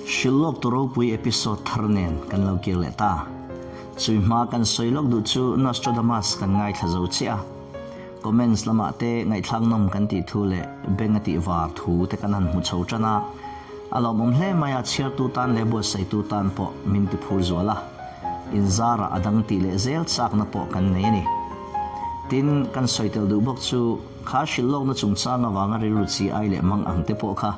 Hrilhlawk tu ropui episode thar nen kan lo kir leh ta. Chui hma kan sawi lawk duh chu Nostradamus kan ngaithla zo chiah a. Comments lamah te ngaihthlak nawm kan tih thu leh beng a tih var thu te kan han hmu chho tan a. A lawmawm hle mai a, chhiartu tan leh buatsaihtu tan pawh min ti phur zual a. Inzarah a dang tih leh zel chakna pawh kan nei a ni. Tin, kan sawi tel duh bawk chu kha hrilhlawkna chungchang avanga rilru chi ai leh mang ang te pawh kha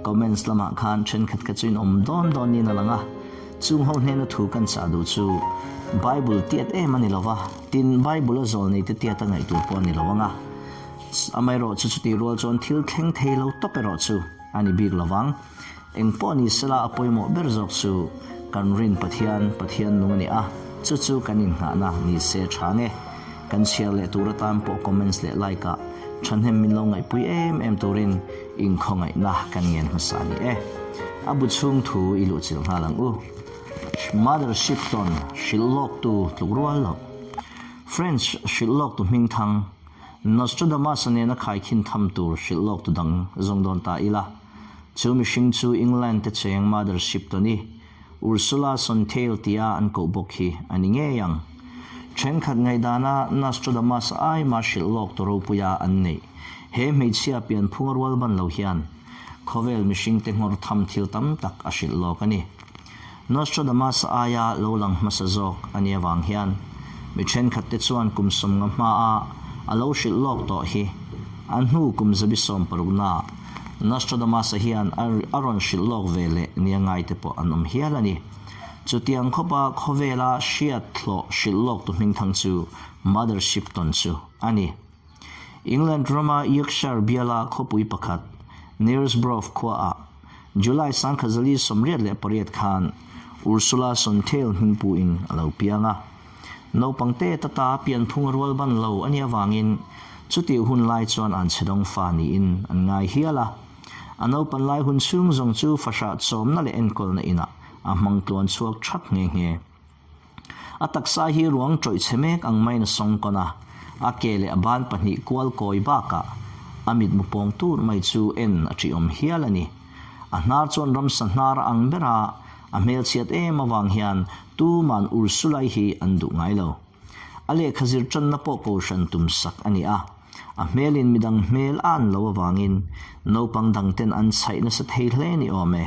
Comments lamah khan thenkhat kha chu in awm dawn dawn niin a lang a, chung ho hnena thu kan chah duh chu Bible tiat em a ni lo va, tin Bible a zawl nei te tiat a ngaih tur pawh a ni lo ang a. Amaherawhchu chutih rual chuan thil thleng thei lo tawp erawh chu a ni bik lo vang. Eng pawh ni sela a pawimawh ber zawk chu kan rin Pathian, Pathian nung a ni a, chu chu kan inngahna ni se tha nge. Kan chhiar leh tur atan pawh comments leh like ah thahnem min lo ngaihpui em em turin inkhawngaihna kan ngen hmasa a ni e. A bu chhung thu i luhchilh nghal ang u. Mother Shipton hrilh lawktu tluk rual loh. French hrilh lawktu hmingthang Nostradamus-a nena khaikhin tham tur hrilh lawktu dang zawng dawn ta ila. Chu mihring chu England te cheng Mother Shipton-i Ursula Sontail tia an koh bawk hi a ni ngei ang. Thenkhat ngaihdana Nostradamus aima hrilh lawk tu ropuia an neih he hmeichhia pianphunga rual ban lo hian khawvel mihringte nghawr tham thil tam tak a hrilh lawk a ni. Nostradamus aia lo lang hmasa zawk a nih avang hian mi thenkhatte chuan kum 50 hmaa a lo hrilh lawk tawh hi a hnu kum 76naa Nostradamus-a hian a rawn hrilh lawk ve leh nia ngaite pawh an awm hial a ni. Chutiang khawpa khawvela hriat hlawh hrilh lawktu hmingthang chu Mother Shipton chu a ni. England rama Yorkshire biala khawpui pakhat, Knaresborough khuaah July 1988 khan Ursula Sontail hmingpuin a lo piang a. Naupang te tata pianphung a rual ban lo a nih avangin chutih hun lai chuan an chhedawng fa niin an ngai hial a. A naupan lai hun chhung zawng chu fahrah chawmna leh enkawlna inah a hmang tluan chhuak thap nghe nghe. A taksa hi ruang tawih chhe mek ang maiin a sawng kawn a, a ke leh a ban pahnih kual kawi bakah a mitmu pawng tur mai chu en a ṭihawm hial a ni. A hnar chuan ramsa hnar a ang ber a, a hmelchhiat em avang hian tuman Ursulai hi an duh ngai lo. A lehkha zir tanna pawh kohhran tum sak a ni a, a hmelin midang hmel a an lo avangin naupang dangten an chhaih nasa thei hle ni awm e.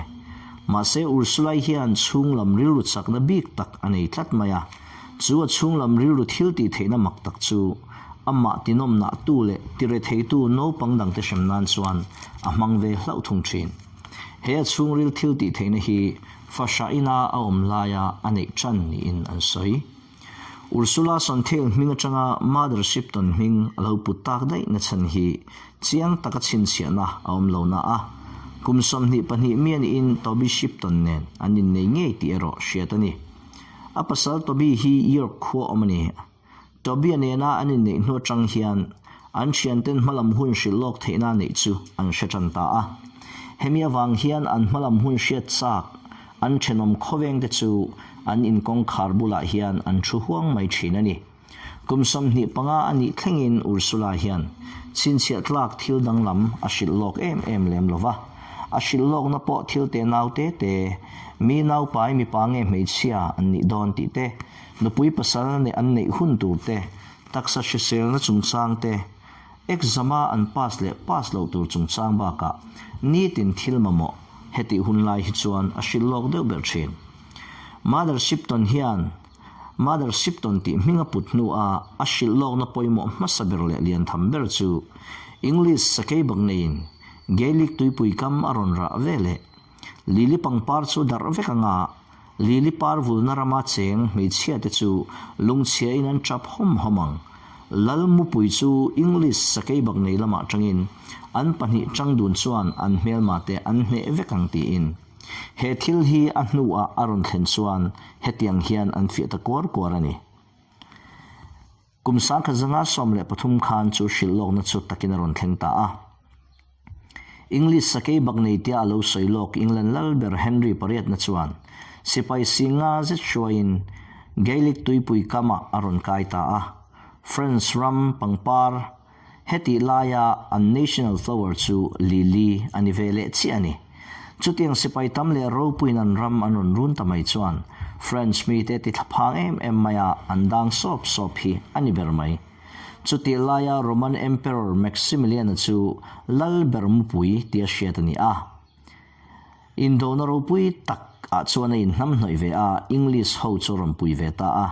Mahse Ursulai hian chhunglam rilru chakna bik tak a nei tlat mai a, chu a chhunglam rilru thil tih theihna mak tak chu amah tinawmnah tu leh tiretheitu naupang dangte hrem nan chuan a hmang ve hlauh thung thin. He a chhungril thil tih theihna hi fahrah ina a awm laia a neih tan niin an sawi. Ursula Sontail hming atanga Mother Shipton hming a lo put tak daih na chhan hi chiang taka chhinchhiahna a awm lo na a, kum 22 mi a niin Toby Shipton nen an innei ngei tih erawh hriat a ni. A pasal Toby hi York khua awm a ni. Toby-a nena an inneih hnu atang hian an thianten hmalam hun hrilh lawk theihna neih chu an hre tan ta a. Hemi avang hian an hmalam hun hriat chak an thenawm khawvengte chu an inkawngkhar bulah hian an thu huang mai thin a ni. Kum 25 a nih thlengin Ursula hian chhinchhiah tlak thil danglam a hrilh lawk em em lem lo va. A hrilh lawkna pawh thil te nau te te, mi naupai mipa nge hmeichhia an nih dawn tih te, Nupui pasal neih an neih hun tur te, taksa hriselna chungchang te, exam-a an pass leh pass loh tur chungchang bakah nitin thil mamawh hetih hun lai hi chuan a hrilh lawk deuh ber thin. Mother Shipton hian Mother Shipton tih hming a put hnua a hrilh lawkna pawimawh hmasa ber leh lian tham ber chu English sakei bak neiin Gaelic tuipui kam a rawn rah ve leh Lily pangpar chu darh vek anga Lily par vulna rama cheng hmeichhia te chu lungchhia in an tap hawm hawm ang. Lal mupui chu English sakei bak nei lamah tangin an pahnih tang dun chuan an hmelma te an hneh vek ang tiin. He thil hi a hnuah a rawn thlen chuan hetiang hian an fiah ta kuar kuar a ni. Kum 1913 khan chu hrilh lawkna chu takin a rawn thleng ta a. English sakei bak nei tia a lo sawi lawk England lal ber Henry pariatna chuan sipai singa zet hruaiin Gaelic tuipui kamah a rawn kai ta a. France ram pangpar hetih laia an national flower chu lily a ni ve leh chiah a ni. Chutiang sipai tam leh ropuiin an ram an rawn run ta mai chuan French mite ti thlaphang em em maia an dang sawp sawp hi a ni ber mai. Chutih laia Roman Emperor Maximilian-a chu lal ber mupui tia hriat a ni a. Indona ropui tak ah chuan a inhnamhnawih ve a, English ho chu rawn pui ve ta a.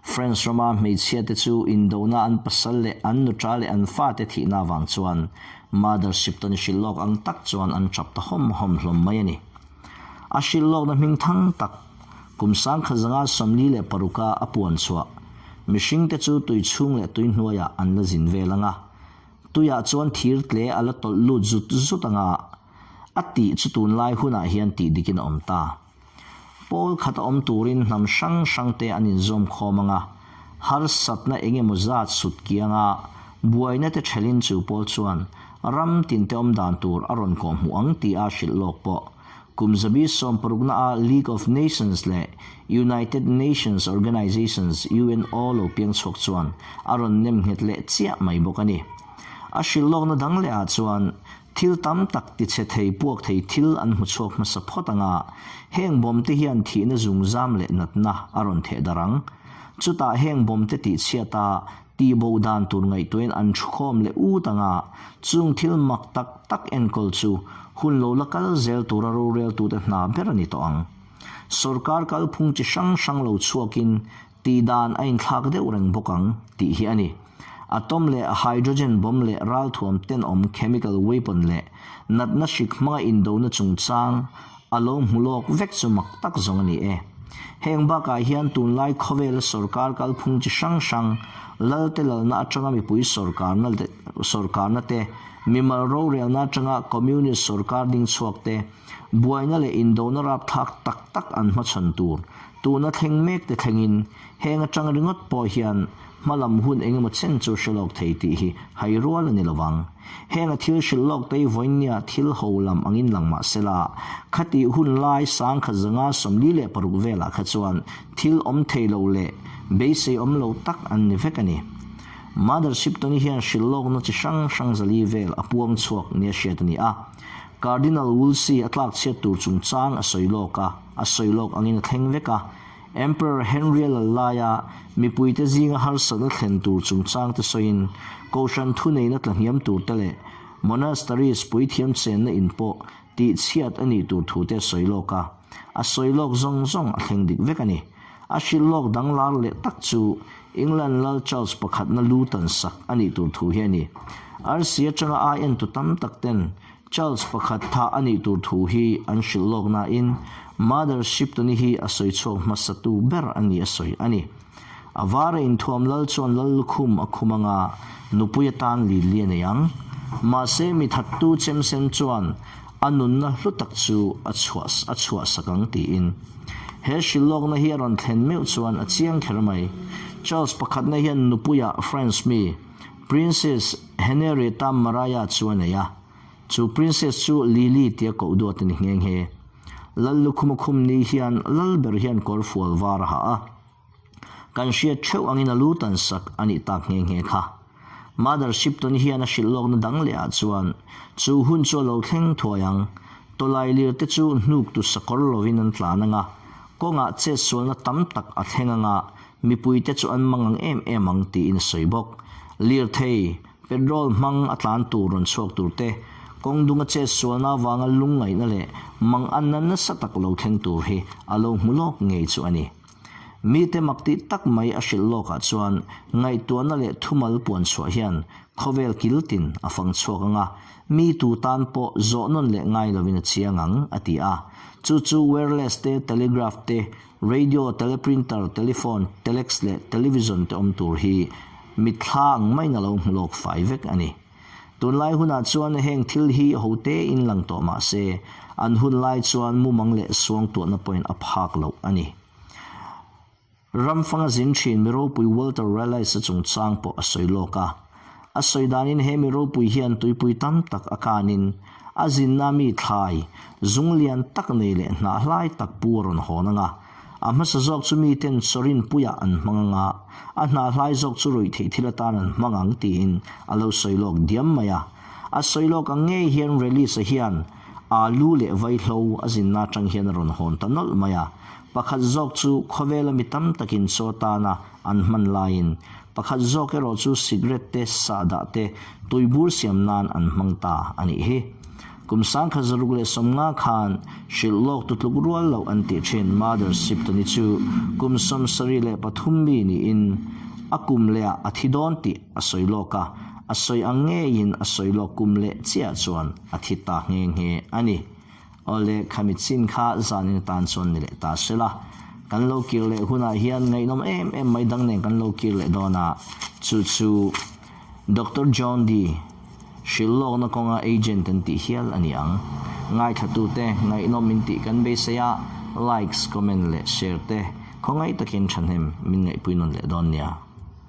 French rama hmeichhia te chu indona an pasal leh an nuṭa leh an fate thihna avang chuan Mother Shipton hrilh lawk ang tak chuan an ṭap ta hawm hawm hlawm mai a ni. A hrilh lawkna hming thang tak, kum 1946 a a puan chhuah, mihringte chu tui chhung leh tui hnuaiah an la zin vel ang a, tuiah chuan thir tle a la tawlh lut zut zut ang a, a tih chu tunlai hunah hian tih dikin a awm ta. Pawl khat a awm turin hnam hrang hrangte an inzawm khawm ang a, harsatna eng emaw zat sut kianga buaina te thelin chu pawl chuan ram tinte awm dan tur a rawn kawhhmuh ang tih a hrilh lawk pawh. Kum zabi sawmparukna a League of Nations leh United Nations Organizations, UNO, lo piang chhuak chuan a rawn nem nghet leh chiah mai bawk a ni. A hrilh lawkna dang leh ah chuan Thil tam tak tichhe thei puak thei thil an hmu chhuak hmasa phawt ang a, heng bawm te hian thihna zungzam leh natna a rawn theh darh ang. Chutah heng bawm te tihchhiat a, tihbo dan tur ngaihtuahin an thukhawm leh ut ang a, chung thil mak tak tak enkawl chu hun lo la kal zel tura roreltute hna ber a ni tawh ang. Sorkar kalphung chi hrang hrang lo chhuakin Tihdan a inthlak deuh reng bawk ang tih hi a ni. Atom leh hydrogen bomb leh ralthuam tenawm chemical weapon leh natna hrik hmanga indona chungchang a lo hmu lawk vek chu mak tak zawng a ni e. Heng bakah hian tunlai khawvela sorkar kalphung chi hrang hrang, lalte lalna atanga mipui sorkarna sorkarna te, mimal rorelna atanga communist sorkar ding chhuak te, buaina leh indona rapthlak tak tak an hmachhawn tur Tuna thleng mek te thlengin heng atang ringawt pawh hian hmalam hun engemaw chen chu hre lawk thei tih hi hai rual a ni lovang. Heng a thil hrilh lawk te hi vawiinnia thil ho lam angin lang mah sela, khatih hun lai 1946 velah kha chuan thil awm thei lo leh beisei awm lo tak an ni vek a ni. Mother Shipton-i hian hrilh lawkna chi hrang hrang zali vel a puang chhuak nia hriat a ni a. Cardinal Wolsey a tlakchhiat tur chungchang a sawi lawk a. A sawi lawk angin a thleng vek a, Emperor Henry-a lal laia mipuite zinga harsatna thlen tur chungchangte sawiin Kohhran thuneihna tlahniam turte leh monasteries puithiam chenna in pawh tihchhiat a nih tur thute a sawi lawk a, a sawi lawk zawng zawng a thleng dik vek a ni. A hrilh lawk danglar leh tak chu England lal Charles pakhatna lu tan sak a nih tur thu hi a ni. Arsi atanga ai entu tam tak ten Charles pakhat thah a nih tur thu hi an hrilh lawk nain Mother Shipton-i hi a sawi chhuak hmasatu ber a ni a sawi a ni. A vara inthuam lal chuan lal lukhum a khum anga nupui atan Lily a nei ang. Mahse mi thattu chemsen chuan a nunna hlu tak chu a chhuah a chhuahsak ang tiin. He hrilh lawkna hi a rawn thlen meuh chuan a chiang kher mai. Charles pakhatna hian nupuiah France mi Princess Henrietta Maria chu a nei a, chu princess chu Lily tia koh duat a ni nghe nghe. Lal lukhum a khum ni hian lal ber hian kawr fual var a ha a, kan hriat theuh angin a lu tan sak a nih tak nghe nghe kha. Mother Shipton hian a hrilh lawkna dang leh ah chuan chu hun chu a lo thleng thuai ang, tawlai lir te chu hnuk tu sakawr lovin an tlan ang a, kawngah chetsualna tam tak a thleng ang a, Mipuite chu an mang ang em em ang tiin a sawi bawk. Lirthei, petrol hmang a tlan tur rawn chhuak tur te, kawng dunga chet sualna avanga lungngaihna leh mang anna nasa tak lo thleng tur hi a lo hmu lawk ngei chu a ni. Mite mak tih tak mai a hrilh lawkah chuan ngaihtuahna leh thumal puan chhuah hian khawvel kiltin a fang chhuak ang a, mi tu tan pawh zawh nawn leh ngai lovin a chiang ang, a ti a. Chu chu wireless te, telegraph te, Radio, teleprinter, telephone, telex leh television te awm tur hi mitthla ang maiin a lo hmu lawk fai vek a ni. Tunlai hunah chuan heng thil hi ho tein lang tawh mah se, an hun lai chuan mumang leh suangtuahna pawhin a phak loh a ni. Ramfanga zin thin mi ropui Walter Raleigh-a chungchang pawh a sawi lawk a. A sawi danin he mi ropui hian tuipui tam tak a kanin a zinna mi thlai, zung lian tak nei leh hnah hlai tak pu a rawn hawn ang a. A hmasa zawk chu miten chawrin puiah an hmang ang a, a hnah hlai zawk chu ruih theih thil atan an hmang ang tiin a lo sawi lawk diam mai a. A sawi lawk ang ngei hian Release-a hian. Alu leh vaihlo a zinna atang hian a rawn hawn ta nawlh mai a. Pakhat zawk chu khawvela mi tam takin chaw tana an hman laiin, pakhat zawk erawh chu cigarette te, sahdah te, tuibur siam nan an hmang ta a nih hi. Kum 1650 khan hrilh lawk tu tluk rual loh an tih thin Mother Shipton-i chu kum 73 mi niin a kum lehah a thi dawn tih a sawi lawk a, a sawi ang ngeiin a sawi lawk kum leh chiah chuan a thi ta nghe nghe a ni. Awle, khami chin kha zanin atan chuan ni leh ta se la. Kan lo kir leh hunah hian ngaihnawm em em mai dang nen kan lo kir leh dawn a, chu chu Doctor John Dee hrilh lawkna kawnga agent an tih hial a ni ang. Ngaithlatute ngaihnawm in tih kan beisei a, likes, comment leh share te khawngaih takin thahnem min ngaihpui nawn leh dawn nia.